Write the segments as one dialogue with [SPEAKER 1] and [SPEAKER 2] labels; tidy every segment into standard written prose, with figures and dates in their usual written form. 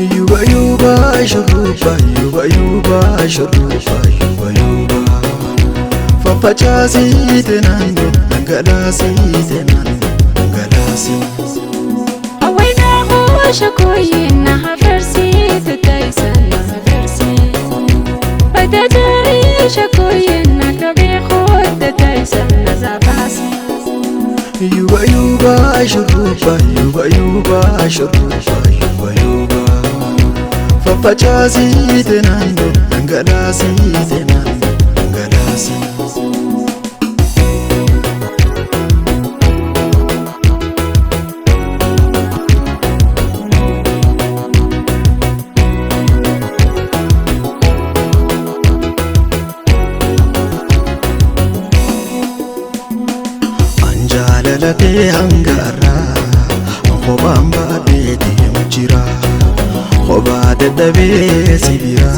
[SPEAKER 1] Yuba yuba shurruba yuba yuba shurruba yuba yuba Fafacaasite naannoo dhangalaasite naannoo dhangalaasi.
[SPEAKER 2] Awwaynaa shakoyina hafarsiite taysana hafarsi Badajaarii shakoyina kabee khoodda taysana zabaasi.
[SPEAKER 1] Yuba yuba shurruba yuba yuba shurruba yuba yuba Fafacaasite naannoo dhangalaasite naannoo dhangalaasi. Jaalalate hangaraa kophaan baadhee deemu jira kophaa dadhabee si bira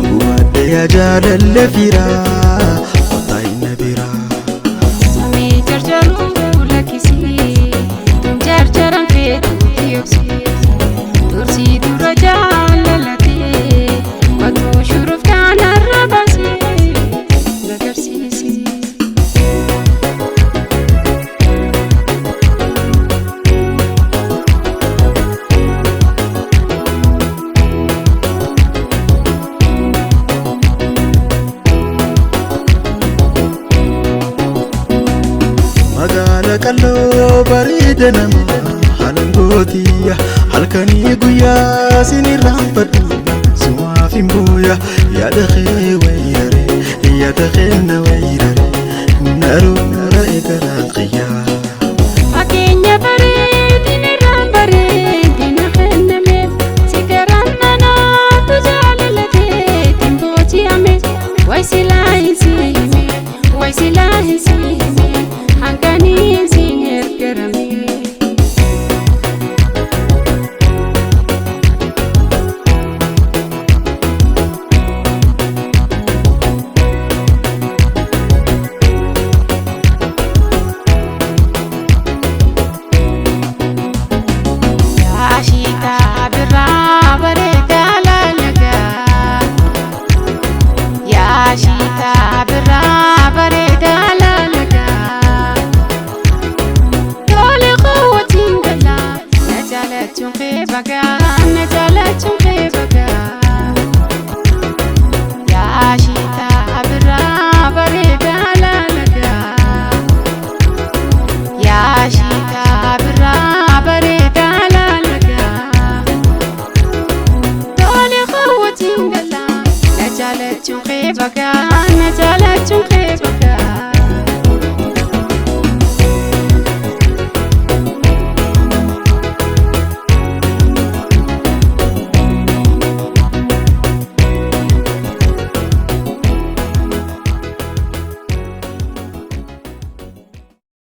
[SPEAKER 1] gubadhee jaalalle fira kottaa inni bira.
[SPEAKER 2] Samii jarjaruu lakkisii tun jarjaran feetu yoobsii tursii dura jaalalatee watuu shuruuf kanarra baasee nagarsiisi.
[SPEAKER 1] Magaala qalloo bareeda namaa halangootiya halkanii guyyaa sin irraanfadhu sumaaf hin booya yaada kee wayrare yaada kee na wayrare naroora eegalaan qiyyaa.
[SPEAKER 2] Fakkeenya bareedina irraan bareedina kenname si garaan nanaatu jaalalatee booji'ame way silaa hin siime way silaa hin siime hanqaniin siin ergarame. Yaashiitaa birraa bareedaa laalagaa Yaashiitaa birraa bareedaa laalagaa Tole qowwatiin galaa na jaalachuun kee bagaa na jaalachuun kee bagaa Yaashiitaa birraa bareedaa laalagaa Yaashiitaa birraa bareedaa laalagaa Tole qowwatiin galaa na jaalachuun kee bagaa.